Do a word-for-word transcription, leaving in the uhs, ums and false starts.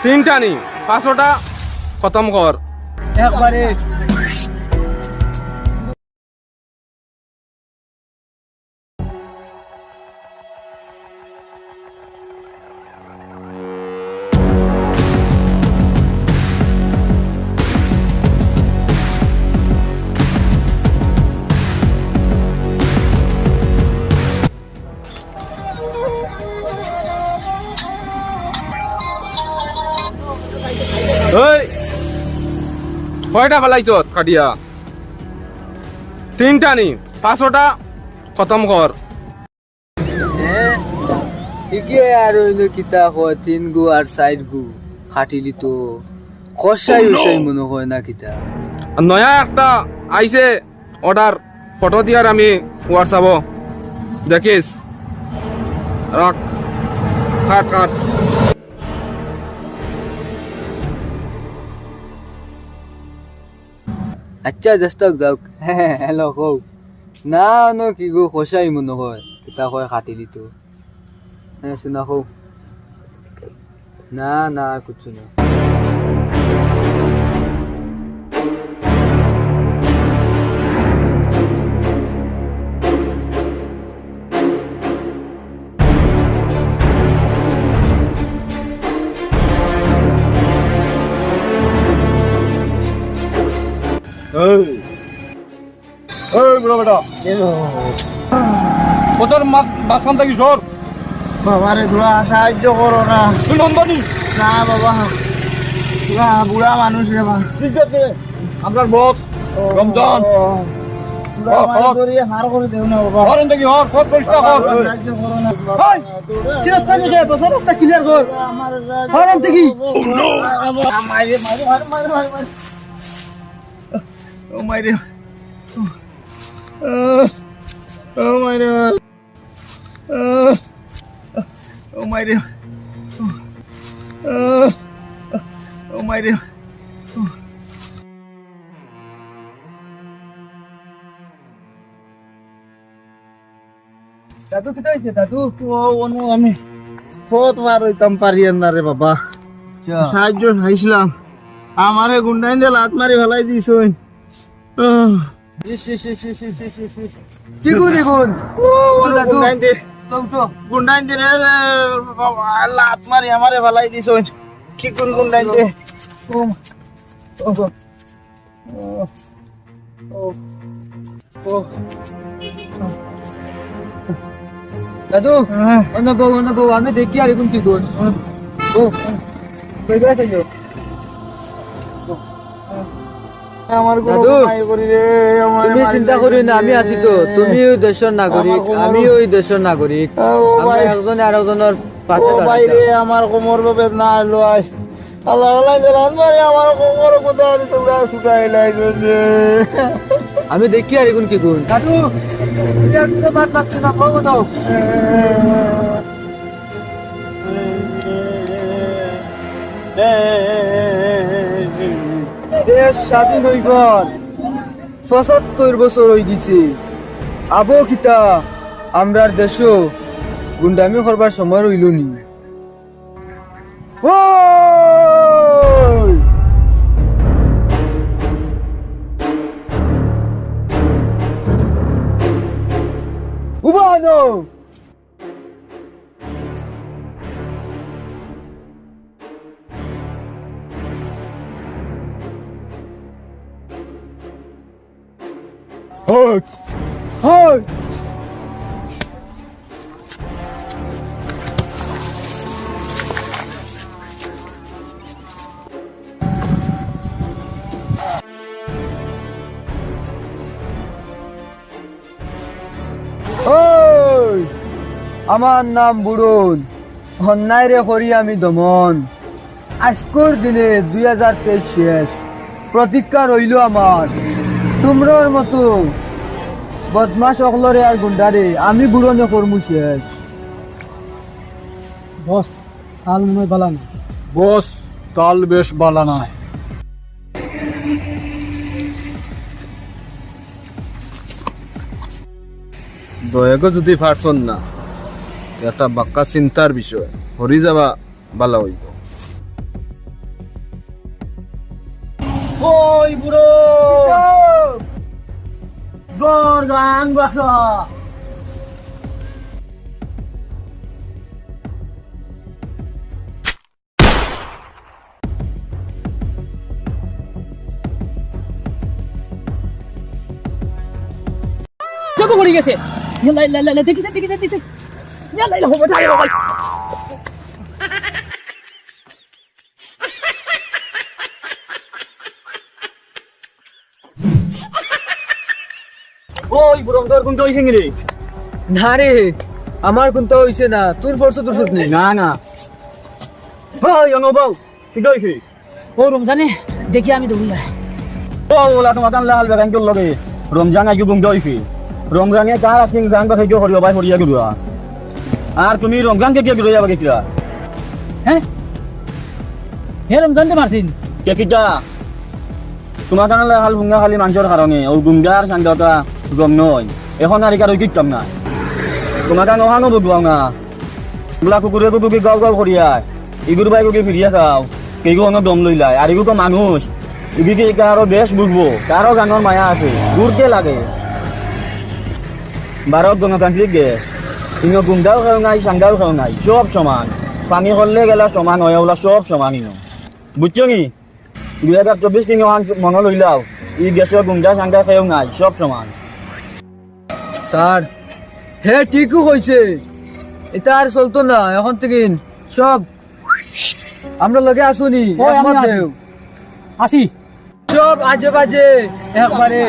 তিনটা নি, পাঁচটা খতম কর। একবারে। এই, কয়টা ফালাইছত কাটিয়া? তিনটা নি, পাঁচটা খতম কর। হ্যাঁ? ঠিকই আর অইলো কিতা কয়, তিন গু আর চাইর গু কাটিলি তো খসাই উসাই মনে হয় না কিতা। আর নয়া একটা আইছে, order, ফটো দিয়ার আমি WhatsApp-ও দেখিস। রাখ, কাট, কাট। আচ্ছা, just যাউক। হ্যালো, কও। না, অনো কি গো, খসাই মনে হয়। কিতা কয় কাটিলি তো। হ্যাঁ, শোনা কও। না, না, আর কিচ্ছু না। এই, এই বুড়া বেটা। কতর মা-, মাঝখান থাকি সর। বাবা রে, তোরা সাহায্য করো না। তুই নন্দনী? না বাবা, তোরা বুড়া মানুষ রে বা। ঠিক আছে, আমরার boss, ও, রমজান। ও, তোরা ও, আমারে ও। ধরিয়া হার করে দেও না বাবা। হর এন থাকি, হর, পথ পরিষ্কার কর। বাবা, সাহায্য করো না বাবা। এই, তোরা চিরাস্তা নিয়ে বসে রাস্তা clear কর। তোরা আমারে সাহায্য হর এন থাকি। করো বাবা। মারে, মারে, মারে, মারে, মারে, মারে। ও মাইরে। ও, ও মাইরে। ও মাইরে। ও মাইরে। দাদু, কিতা অইছে দাদু? ও, অনু, আমি পথ পার অইতাম পারিয়ার না রে বাবা। আচ্ছা। সাহায্য চাইছিলাম, আমারে গুন্ডাইন্তে লাত মারি ফালাই দিছইন। আহ। ইস, ইস, ইস। কি গুন এগুন? ও, অনু, দাদু। গুন্ডাইন্তে। উঠো, উঠো। গুন্ডাইন্তে রে, বাবা, লাত মারি আমারে ফালাই দিছইন। কি গুন গুন্ডাইন্তে? ও, ও, ও। ও, ও। দাদু, হ্যাঁ। অনো বউ, অনো বউ, আমি দেখিয়ার এগুন কি গুন। হ্যাঁ। বউ, বউ, বউ, বউ। আমার কোনো দাদু, মাই করি রে, আমার তুমি মারি চিন্তা লাগবে করিও না, আমি রে। আছি তো। তুমি ওই দেশর নাগরিক, আমার কোমর, আমি ওই দেশর নাগরিক। ও আমরা ভাই। একজনে আরেকজনর পাশে ও ভাই দাঁড়াইতাম। রে, আমার কোমর বেদনা আইলো আজ। আল্লাহ, আল্লাহ, যে রাত মারে আমার কোমর কোথায় আমি তোমরা ছুটাই লাইছো রে। আমি দেখিয়ার এগুন কি গুন। দাদু, তুমি আর কোনো মাত মাতছো না, বউ দাও। দেশ স্বাধীন অইবার পঁচাত্তর বছর অইগেছে। আবো কিতা, আমরার দেশো গুন্ডামি করবার সময় রইলো নি। ওই! উবা অনো! ওই! ওই! ওই! আমার নাম বুড়ন, অন্যায়রে করি আমি দমন। আইজকুর দিনে দুই হাজার তেইশ শেষ, প্রতিজ্ঞা রইলো আমার, তুমরার মতো বদমাশ অকলরে আর গুন্ডারে আমি বুড়নে করমু শেষ। বস, তাল মনে হয় বালা না। বস, তাল বেশ বালা নায়। দয়েগো যদি পারছন না, একটা বাক্কা চিন্তার বিষয়, হরি যাবা বালা অইবো। ওই বুড়ো, তোর গান বাসা। চোখে পড়ে গেছে। ইয়া লাই, লাই, লাই, লাই, দেখিছে, দেখিছে, দেখিছে। ইয়া লাই, লাই, হবে, হবে, হবে। ওই বুড়ো, তোর কুন্তা অইছে নি রে? না রে, আমার কুন্তা অইছে না, তোর পড়ছে তোর সুখ নেই। না, না। ওই, অনো বউ, কিতা অইছে? ও রমজানে দেখি আমি দৌড়ি আয়। ও, ওলা তোমার কান লাল বেগান চল লগে। রমজান আইজু গুমটা অইছে। রমজানে কার আকিং গান বাসাইজু হরিও ভাই হরিয়া গেলুয়া। আর তুমি রমজান কে গিয়া গিয়া বাগে কিরা? হ্যাঁ? হে রমজান তো মারছিন। কে কিতা? তোমার কান লাল হুঙ্গা খালি মানষর কারণে, ও গুমটা আর সাঙ্গাটা গম নয়। এখন আর ইকার ওই কিতাম না। তোমার কান ওহানো বুঝবাও না। বুলা কুকুরে কুকুকি গাও গাও করিয়া, ইগুর বাই কুকি ফিরিয়া খাও, কেগু অনো দম লইলায়, আর ইগু তো মানুষ, ইগু কি ইকা আরো বেশ বুঝবো, কারো গানর মায়া আছে, ঘুরতে লাগে। ভারত গণতান্ত্রিক দেশ, ইনো গুন্ডাও কেউ নাই, সাঙ্গাও কেউ নাই, সব সমান। পানি করলে গেলা সমান হয়, ওলা সব সমান ইনো। বুঝছো নি? দুই হাজার চব্বিশ কিনো আন মনো লইলাও, ই দেশে গুন্ডা সাঙ্গা কেউ নাই, সব সমান। স্যার, হে ঠিকও কইছে, এটা আর চলতো না, এখন থেকে সব আমরা লগে আসুনি, ওই, আমি একমত আছি। দেও। আসি। সব আজে বাজে, একবারে।